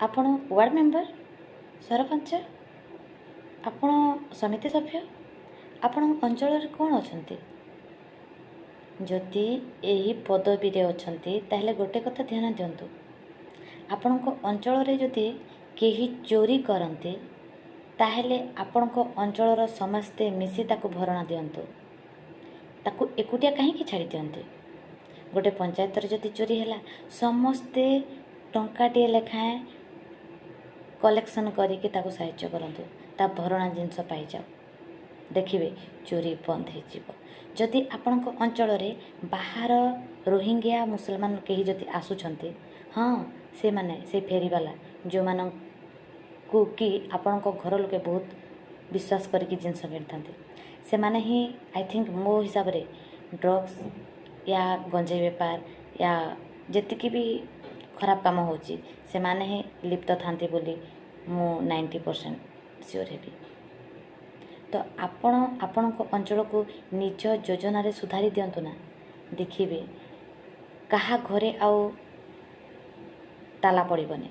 ଆପଣ ward member, sarpanch, ଆପଣ ସମିତି ସଭ୍ୟ, ଆପଣଙ୍କ ଅଞ୍ଚଳରେ କ'ଣ ଅଛନ୍ତି? ଯଦି ଏହି ପଦବୀରେ ଅଛନ୍ତି, ତାହେଲେ ଗୋଟେ କଥା ଧ୍ୟାନ ଦିଅନ୍ତୁ। ଆପଣଙ୍କ ଅଞ୍ଚଳରେ ଯଦି କେହି ଚୋରି କରନ୍ତି, ତାହେଲେ ଆପଣଙ୍କ ଅଞ୍ଚଳର ସମସ୍ତେ ମିଶି ତାକୁ ଭରଣା ଦିଅନ୍ତୁ। ତାକୁ ଏକୁଟିଆ କାହିଁକି ଛାଡ଼ି ଦିଅନ୍ତି? ଗୋଟେ ପଞ୍ଚାୟତରେ ଯଦି ଚୋରି ହେଲା, ସମସ୍ତେ ଟଙ୍କାଟିଏ ଲେଖାଏଁ କଲେକ୍ସନ୍ କରିକି ତାକୁ ସାହାଯ୍ୟ କରନ୍ତୁ, ତା ଭରଣା ଜିନିଷ ପାଇଯାଉ। ଦେଖିବେ, ଚୋରି ବନ୍ଦ ହେଇଯିବ। ଯଦି ଆପଣଙ୍କ ଅଞ୍ଚଳରେ ବାହାର ରୋହିଙ୍ଗ୍ୟା ମୁସଲମାନ କେହି ଯଦି ଆସୁଛନ୍ତି, ହଁ, ସେମାନେ ସେ ଫେରିବାଲା, ଯେଉଁମାନଙ୍କୁ କି ଆପଣଙ୍କ ଘର ଲୋକେ ବହୁତ ବିଶ୍ୱାସ କରିକି ଜିନିଷ କିଣିଥାନ୍ତି, ସେମାନେ ହିଁ I think ମୋ ହିସାବରେ ଡ୍ରଗ୍ସ ୟା ଗଞ୍ଜେଇ ବେପାର ୟା ଯେତିକି ବି ଖରାପ କାମ ହେଉଛି, ସେମାନେ ହିଁ ଲିପ୍ତ ଥାନ୍ତି ବୋଲି ମୁଁ 90% ସିଓର ହେବି। ତ ଆପଣ ଆପଣଙ୍କ ଅଞ୍ଚଳକୁ ନିଜ ଯୋଜନାରେ ସୁଧାରି ଦିଅନ୍ତୁ ନା। ଦେଖିବେ, କାହା ଘରେ ଆଉ ତାଲା ପଡ଼ିବନି।